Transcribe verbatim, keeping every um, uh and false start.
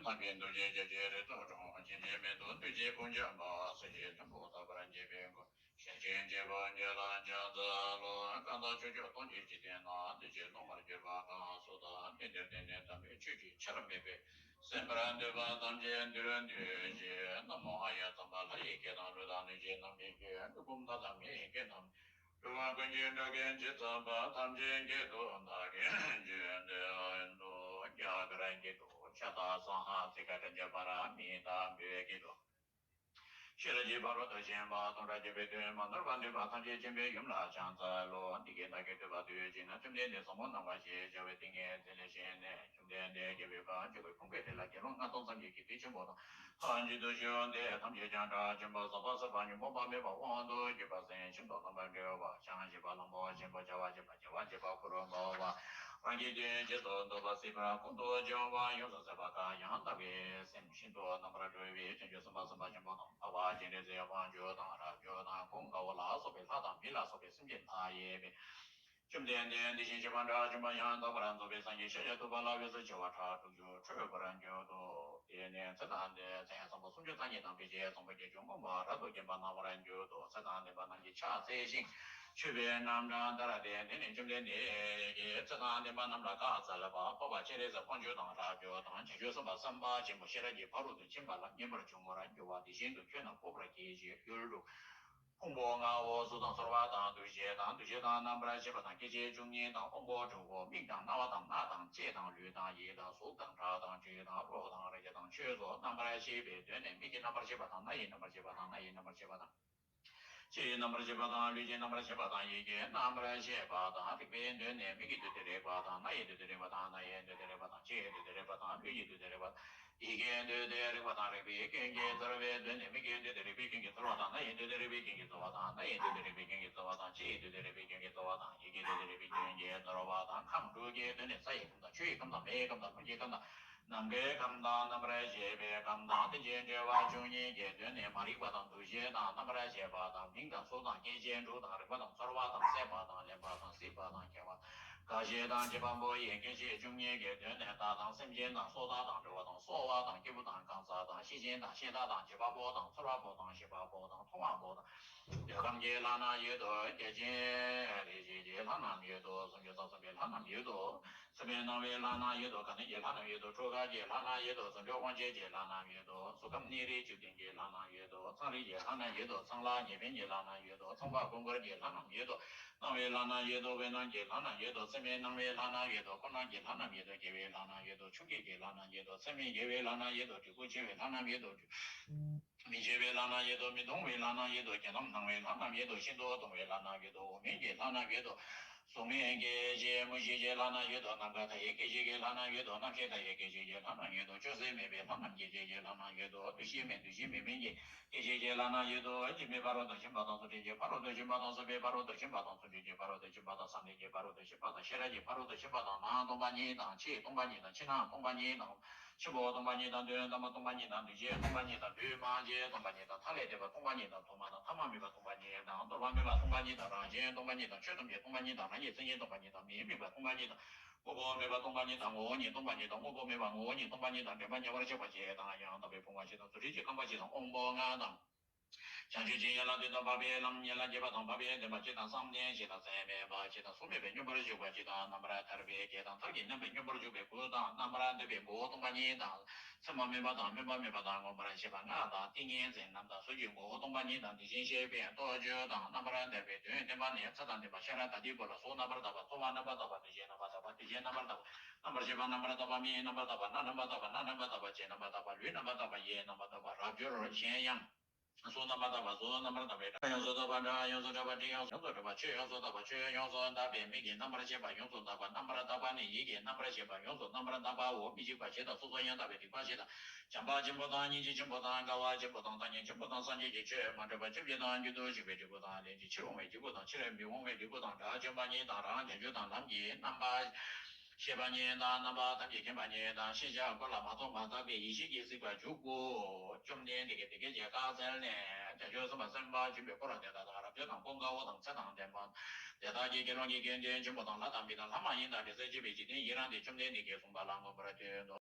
ཐམས་ཅད་འདུ་བྱེད་རྒྱུ་ཅན་རིགས་དྲུག་འཁྲུགས། སྐྱེ་མེད་མེ་ཏོག་བདུད་རྩིའི་ཕུང་ཁྱབ་པ། སྲིད་ཞིའི་མཐོན་པོ་དག་པར་འགྱེད་པའི་མགོན། ཞིང་ཆེན་ཆེན་པོ་བརྒྱད་ལ་ཕྱག་འཚལ་ལོ། གང་དག་ཕྱོགས་བཅུ་སྟོང་གི་འཇིག་རྟེན་ན། བདེ་སྐྱིད་ལོངས་པར་གྱུར་པ་གང་སུ་དག། དེང་འདིར་བསྟན་ནས་དམ་པའི་ཆོས་ཀྱི་ཆར་འབེབས་པའི། གསན་པར་འདོད་པ་ཐམས་ཅད་འདིར་འདུས་ཤིག། ན་མོ་ཨཱརྱ་ཙམ་པ་ལྷ་ཡི་སྐད་དང་། ཀླུ་དང་གནོད་སྦྱིན་རྣམས་ཀྱི་སྐད། གྲུལ་བུམ་དག་དང་མི་ཡི་སྐད་རྣམས། འགྲོ་བ་ཀུན་གྱི་སྒྲ་སྐད་ཇི་ཙམ་པ། ཐམས་ཅད་སྐད་དུ་བདག་གིས་ཆོས་བསྟན་ཏོ། རྒྱ་གར་སྐད་དུ། ཕྱག་དང་སྭཱ་ཧཱ་ཚིག་ཁ་ཏ་ཛྙཱ་པཱ་ར་མི་དང་བོད་སྐད་དུ། ཤེས་རབ་ཀྱི་ཕ་རོལ་ཏུ་ཕྱིན་པ་སྟོང་ཕྲག་བརྒྱ་པའི་དོན་མ་ནོར་བར་འདུས་པ་ཐམས་ཅད་མཁྱེན་པའི་ཡུམ་ལ་ཕྱག་འཚལ་ལོ། འདི་སྐད་བདག་གིས་ཐོས་པ་དུས་གཅིག་ན། བཅོམ་ལྡན་འདས་ཟབ་མོ་སྣང་བ་ཞེས་བྱ་བའི་ཏིང་ངེ་འཛིན་ལས་བཞེངས་ནས། བཅོམ་ལྡན་འདས་རྒྱལ་བའི་དཔལ་འབྱོར་པའི་ཕུང་པོའི་རི་ལ་དགེ་སློང་ལྔ་སྟོང་ཙམ་གྱི་དགེ་འདུན་ཆེན་པོ་དང་། ཕར་འཇུག་ཏུ་གཞོལ་ཏེ། ཐམས་ཅད་ཀྱང་དགྲ་བཅོམ་པ་ཟག་པ་ཟད་པ་ཉོན་མོངས་པ་མེད་པ་དབང་དུ་གྱུར་པ་ཟིལ་ཤིང་རྡོ་རྣམ་པར་འགྲོལ་བ། བྱང་ཆུབ་པ་གླང་པོ་ཆེན་པོ་བྱ་བ་བྱེད་པ་བྱ་བ་བྱེད་པ་ཁུར་བོར་བ། རང་གི་དོན་རྗེས་སུ་བཟུང་བ་སྲིད་པ་ཀུན་ཏུ་སྦྱོང་བ་ཡོངས་སུ་ཟད་པ་གང་ཡང་དག་པའི་སེམས་ཤིན་ཏུ་རྣམ་པར་གྲོལ་བའི་བྱང་ཆུབ་སེམས་དཔའ་སེམས་དཔའ་ཆེན་པོ་དང་། འཕགས་པ་སྤྱན་རས་གཟིགས་དབང་ཕྱུག་དང་རབ་འབྱོར་དང་ཀུན་དགའ་བོ་ལ་སོགས་པའི་ལྷ་དང་མི་ལ་སོགས་པའི་སེམས་ཅན་མཐའ་ཡས་པའི། བཅོམ་ལྡན་འདས་དེ་བཞིན་གཤེགས་པ་དགྲ་བཅོམ་པ་ཡང་དག་པར་རྫོགས་པའི་སངས་རྒྱས་ཤཱཀྱ་ཐུབ་པ་ལ་འོད་ཟེར་བྱེ་བ་ཕྲག་དྲུག་ཅུ་འཕྲོས་པར་གྱུར་ཏོ། དེ་ནས་ཚེ་དང་ལྡན་མཚན་བཟང་པོ་སུམ་ཅུ་རྩ་གཉིས་དང་དཔེ་བྱད་བཟང་པོ་བརྒྱད་ཅུ་མངོན་པར་རབ་ཏུ་བརྒྱན་པ་སྣང་བར་གྱུར་ཏོ། ཚེ་དང་ལྡན་པ་རྣམས་ཀྱིས་ཕྱག་འཚལ་ཞིང་མཆོད་པའི་རྣམ་གྲངས་ལྟར་ཏེ། དེ་ནས་བཅོམ་ལྡན་འདས་ཀྱིས་ཚེ་དང་ལྡན་པ་རྣམས་ལ་བཀའ་སྩལ་པ། འཕགས་པ་སྤྱན་རས་གཟིགས་དབང་ཕྱུག་དང་རབ་འབྱོར་དང་། བྱང་ཆུབ་སེམས་དཔའ་སེམས་དཔའ་ཆེན་པོ་ཤེས་རབ་ཀྱི་ཕ་རོལ་ཏུ་ཕྱིན་པ་ལ་མཉེས་པར་འབྱུང་བར་འགྱུར་བ་དེ་བཞིན་དུ་ཁྱོད་རྣམས་སྤོབས་པར་གྱིས་ཤིག། ཡུལ་དྲུག། ཕུང་པོ་ལྔའོ། གཟུགས་དང་ཚོར་བ་དང་། འདུ་ཤེས་དང་། འདུ་བྱེད་དང་། རྣམ་པར་ཤེས་པ་དང་། སྐྱེ་མཆེད་བཅུ་གཉིས་དང་། དབང་པོ་དྲུག་གོ། མིག་དང་། རྣ་བ་དང་། སྣ་དང་། ལྕེ་དང་། ལུས་དང་། ཡིད་དང་། གཟུགས་དང་། སྒྲ་དང་། དྲི་དང་། རོ་དང་། རེག་བྱ་དང་། ཆོས་སོ། རྣམ་པར་ཤེས་པའི་དོན་ནི་མིག་གི་རྣམ་པར་ཤེས་པ་དང་། རྣ་ཡི་རྣམ་པར་ཤེས་པ་དང་། སྣ་ཡི་རྣམ་པར་ཤེས་པ་དང་། ལྕེ་ཡི་རྣམ་པར་ཤེས་པ་དང་། ལུས་ཀྱི་རྣམ་པར་ཤེས་པ་དང་། ཡིད་ཀྱི་རྣམ་པར་ཤེས་པ་དང་། རེག་པའི་དོན་ནི་མིག་གི་འདུས་ཏེ་རེག་པ་དང་། རྣ་ཡི་འདུས་ཏེ་རེག་པ་དང་། སྣ་ཡི་འདུས་ཏེ་རེག་པ་དང་། ལྕེ་ཡི་འདུས་ཏེ་རེག་པ་དང་། ལུས་ཀྱི་འདུས་ཏེ་རེག་པ། ཡིད་ཀྱི་འདུས་ཏེ་རེག་པ་དང་། རེག་པའི་རྐྱེན་གྱིས་ཚོར་བའི་དོན་ནི་མིག་གི་འདུས་ཏེ་རེག་པའི་རྐྱེན་གྱིས་ཚོར་བ་དང་། རྣ་ཡི་འདུས་ཏེ་རེག་པའི་རྐྱེན་གྱིས་ཚོར་བ་དང་། སྣ་ཡི་འདུས་ཏེ་རེག་པའི་རྐྱེན་གྱིས་ཚོར་བ་དང་། ལྕེ་ཡི་འདུས་ཏེ་རེག་པའི་རྐྱེན་གྱིས་ཚོར་བ་དང་། ཡིད་ཀྱི་འདུས་ཏེ་རེག་པའི་རྐྱེན་གྱིས་ཚོར་བ་དང་། ཁམས་དྲུག་གི་དོན་ནི་ས་ཡི་ཁམས་དང་། ཆུ་ཡི་ཁམས་དང་། མེའི་ཁམས་དང་། རླུང་གི་ཁམས་དང་། ནམ་མཁའི་ཁམས་དང་། རྣམ་པར་ཤེས་པའི་ཁམས་དང་། རྟེན་ཅིང་འབྲེལ་བ་བཅུ་གཉིས་ཀྱི་དོན་ནི་མ་རིག་པ་དང་། འདུ་ཤེས་དང་། རྣམ་པར་ཤེས་པ་དང་། མིང་དང་གཟུགས་དང་། སྐྱེ་མཆེད་དྲུག་དང་། རེག་པ་དང་། ཚོར་བ་དང་། སྲེད་པ་དང་། ལེན་པ་དང་། སྲིད་པ་དང་། སྐྱེ་བ་དང་། རྒ་ཤི་དང་། འཆི་བ་པོ་ཡི་སྐྱེ་མཆེད་བཅུ་གཉིས་ཀྱི་དོན་ནི་བདག་དང་། སེམས་ཅན་དང་། སྲོག་ཆགས་དང་། འགྲོ་བ་དང་། གསོ་བ་དང་། སྐྱེས་བུ་དང་། གང་ཟག་དང་། ཤེས་ཅན་དང་། ཤེས་བདག་དང་། བྱེད་པ་པོ་དང་། ཚོར་བ་པོ་དང་། ཤེས་པ་པོ་དང་། མཐོང་བ་པོ་དང་། འདོད་ཁམས་ཀྱི་ལྷ་རྣམས་ཡོད་དོ། བརྒྱ་བྱིན་རིགས་བཞི་ཀྱི་ལྷ་རྣམས་ཡོད་དོ། སུམ་ཅུ་རྩ་གསུམ་པའི་ལྷ་རྣམས་ཡོད་དོ། སེམས་པའི་སྣང་བའི་ལྷ་རྣམས་ཡོད་དོ། ག་ནས་ཀྱི་ལྷ་རྣམས་ཡོད་དོ། འཕྲུལ་དགའ་གི་ལྷ་རྣམས་ཡོད་དོ། ཟུང་འཇུག་དབང་བྱེད་ཀྱི་ལྷ་རྣམས་ཡོད་དོ། གཟུགས་ཁམས་གནས་རིས་བཅུ་བདུན་གྱི་ལྷ་རྣམས་ཡོད་དོ། ཚངས་རིས་ཀྱི་ལྷ་རྣམས་ཡོད་དོ། ཚངས་ལྷ་ཉེ་ཕན་གྱི་ལྷ་རྣམས་ཡོད་དོ། ཚངས་པ་ཀུན་འཁོར་གྱི་ལྷ་རྣམས་ཡོད་དོ། སྣང་བའི་ལྷ་རྣམས་ཡོད་དོ། དབེན་གནང་གི་ལྷ་རྣམས་ཡོད་དོ། སེམས་མའི་སྣང་བའི་ལྷ་རྣམས་ཡོད་དོ། ཀུན་སྣང་གི་ལྷ་རྣམས་ཡོད་དོ། དགེ་བའི་ལྷ་རྣམས་ཡོད་དོ། ཆུང་བརྒྱད་ཀྱི་ལྷ་རྣམས་ཡོད་དོ། ཚད་མེད་བརྒྱད་པའི་ལྷ་རྣམས་ཡོད་དོ། སྒྲིག་པ་ཆེ་བའི་ལྷ་རྣམས་ཡོད་དོ། མི་ཆེ་བའི་ལྷ་རྣམས་ཡོད་དོ། མི་གདུང་བའི་ལྷ་རྣམས་ཡོད་དོ། རྒྱ་གྲམ་སྣང་བའི་ལྷ་རྣམས་ཡོད་དོ། ཤིན་ཏུ་གདུང་བའི་ལྷ་རྣམས་ཡོད་དོ། འོག་མིན་གྱི་ལྷ་རྣམས་ཡོད་དོ། གཟུགས་མེད་སྐྱེ་མཆེད་མུ་བཞི་ཀྱི་ལྷ་རྣམས་ཡོད་དོ། ནམ་མཁའ་མཐའ་ཡས་སྐྱེ་མཆེད་ཀྱི་ལྷ་རྣམས་ཡོད་དོ། རྣམ་ཤེས་མཐའ་ཡས་སྐྱེ་མཆེད་ཀྱི་ལྷ་རྣམས་ཡོད་དོ། ཅུང་ཟད་མེད་པའི་ལྷ་རྣམས་སྐྱེ་མཆེད་ཀྱི་ལྷ་རྣམས་ཡོད་དོ། འདུ་ཤེས་མེད་འདུ་བྱེད་མེད་མིན་གྱི་སྐྱེ་མཆེད་ཀྱི་ལྷ་རྣམས་ཡོད་དོ། སྦྱིན་པའི་ཕ་རོལ་ཏུ་ཕྱིན་པ་དང་། ཚུལ་ཁྲིམས་ཀྱི་ཕ་རོལ་ཏུ་ཕྱིན་པ་དང་། བརྩོན་འགྲུས་ཀྱི་ཕ་རོལ་ཏུ་ཕྱིན་པ་དང་། བསམ་གཏན་གྱི་ཕ་རོལ་ཏུ་ཕྱིན་པ་དང་། བསམ་གཏན་གྱི་ཕ་རོལ་ཏུ་ཕྱིན་པ་དང་། ཤེས་རབ་ཀྱི་ཕ་རོལ་ཏུ་ཕྱིན་པ་དང་། ནང་སྟོང་པ་ཉིད་དང་། ཕྱི་སྟོང་པ་ཉིད་དང་། ཕྱི་ནང་སྟོང་པ་ཉིད་དང་། ཆེན་པོ་སྟོང་པ་ཉིད་དང་། དོན་དམ་པ་སྟོང་པ་ཉིད་དང་། འདུས་བྱས་སྟོང་པ་ཉིད་དང་། ལུས་མ་བརྗེད་སྟོང་པ་ཉིད་དང་། མཐའ་ལས་འདས་པ་སྟོང་པ་ཉིད་དང་། ཐོག་མ་དང་ཐ་མ་མེད་པ་སྟོང་པ་ཉིད་དང་། གཏོར་བ་མེད་པ་སྟོང་པ་ཉིད་དང་། རང་བཞིན་སྟོང་པ་ཉིད་དང་། ཆོས་ཐམས་ཅད་སྟོང་པ་ཉིད་དང་། རང་ཉིད་མཚན་ཉིད་སྟོང་པ་ཉིད་དང་། མི་དམིགས་པ་སྟོང་པ་ཉིད་དང་། དངོས་པོ་མེད་པ་སྟོང་པ་ཉིད་དང་། ངོ་བོ་ཉིད་སྟོང་པ་ཉིད་དང་། དངོས་པོ་མེད་པ་ངོ་བོ་ཉིད་སྟོང་པ་ཉིད་དང་། དྲན་པ་ཉེ་བར་གཅོད་པ་བཞི་དང་། ཡང་དག་པའི་ཕུང་པོ་བཞི་དང་། ཚུལ་ཁྲིམས་ཀྱི་རྐང་པ་བཞི་དང་། དབང་པོ་ལྔ་དང་། བྱང་ཆུབ་ཀྱི་ཡན་ལག་བདུན་དང་། འཕགས་པའི་ལམ་ཡན་ལག་བརྒྱད་པ་དང་། འཕགས་པའི་བདེན་པ་བཞི་དང་། བསམ་གཏན་བཞི་དང་། ཚད་མེད་པ་བཞི་དང་། གཟུགས་མེད་པའི་སྙོམས་པར་འཇུག་པ་བཞི་དང་། རྣམ་པར་ཐར་པའི་བརྒྱད་དང་། མཐར་གྱིས་རྣམ་པར་སྙོམས་པར་འཇུག་པའི་དགུ་དང་། རྣམ་པར་འདོད་པའི་མགོ་བོ་སྟོང་པ་ཉིད་དང་། མཚན་མ་མེད་པ་དང་། སྨོན་པ་མེད་པ་དང་། མངོན་པར་ཤེས་པ་ལྔ་དང་། ཏིང་ངེ་འཛིན་རྣམས་དང་། གཟུགས་ཀྱི་མགོ་བོ་སྟོང་པ་ཉིད་དང་། དེ་བཞིན་གཤེགས་པའི་སྟོབས་བཅུ་དང་། རྣམ་པར་འདོད་པའི་དོན་བསྟན་པ་ནི། ཚེ་དང་ལྡན་པ་ཤེས་རབ་དྭ་ཏིའི་བུ་ལ་གཟུགས་རྣམ་པར་དག་པ། ཚོར་བ་རྣམ་པར་དག་པ། འདུ་བྱེད་རྣམ་པར་དག་པ། འདུ་བྱེད་རྣམ་པར་དག་པ། རྣམ་པར་ཤེས་པ་རྣམ་པར་དག་པ། མིག་རྣམ་པར་དག་པ། སྣ་རྣམ་པར་དག་པ། སྣ་རྣམ་པར་དག་པ། ལྕེ་རྣམ་པར་དག་པ། ལུས་རྣམ་པར་དག་པ། ཡིད་རྣམ་པར་དག་པ། རབ་འབྱོར་གཞན་ཡང་། གཟུགས་རྣམ་པར་དག་པ། གཟུགས་རྣམ་པར་དག་པའི་སྒྲ་ཡོངས་སུ་དག་པ། སྒྲ་ཡོངས་སུ་དག་པ། དྲི་ཡོངས་སུ་དག་པ། ཆོས་ཡོངས་སུ་དག་པ། ཆོས་ཡོངས་སུ་དག་པའི་མིག་གི་རྣམ་པར་ཤེས་པ་ཡོངས་སུ་དག་པ། རྣམ་པར་དག་པ་ནི་ཡིད་ཀྱི་རྣམ་པར་ཤེས་པ་ཡོངས་སུ་རྣམ་པར་དག་པའོ། མི་འཇིགས་པ་བཞི་དང་། སོ་སོ་ཡང་དག་པའི་སྡིག་པ་བཞི་དང་། བྱམས་པ་ཆེན་པོ་དང་། སྙིང་རྗེ་ཆེན་པོ་དང་། དགའ་བ་ཆེན་པོ་དང་། ཐབས་མཁས་ཆེན་པོ་དང་། སངས་རྒྱས་ཀྱི་ཆོས་མ་འདྲེས་པ་བཅོ་བརྒྱད་དང་། རྒྱུན་དུ་ཞུགས་པའི་འབྲས་བུ་དང་། ལན་གཅིག་ཕྱིར་འོང་བའི་འབྲས་བུ་དང་། ཕྱིར་མི་འོང་བའི་འབྲས་བུ་དང་། དགྲ་བཅོམ་པ་ཉིད་དང་། རང་བྱང་ཆུབ་དང་ལམ་གྱི་རྣམ་པ། ཤེས་པ་ཉིད་དང་། རྣམ་པ་ཐམས་ཅད་མཁྱེན་པ་ཉིད་དང་། ཤེས་བྱ་ཀུན་ལ་མ་རྟོགས་མ་དག་པའི་ཡེ་ཤེས་ཀྱིས་གཟིགས་པར་འཇུག་གོ། བཅོམ་ལྡན་འདས་ཀྱིས་དེ་སྐད་ཅེས་བཀའ་སྩལ་ནས། བྱང་ཆུབ་སེམས་དཔའ་སེམས་དཔའ་ཆེན་པོའི་འཁོར་དེ་དག་དང་། རབ་འབྱོར་དང་། ཀུན་དགའ་བོ་དང་། ཚེ་དང་ལྡན་པ་དེ་དག་གིས་དགེ་སློང་གི་དགེ་འདུན་ཆེན་པོ་དང་། ལྷ་དང་། མི་དང་། ལྷ་མ་ཡིན་དང་། དྲི་ཟར་བཅས་པའི་འཇིག་རྟེན་ཡི་རངས་ཏེ། བཅོམ་ལྡན་འདས་ཀྱིས་གསུངས་པ་ལ་མངོན་པར་བསྟོད་དོ།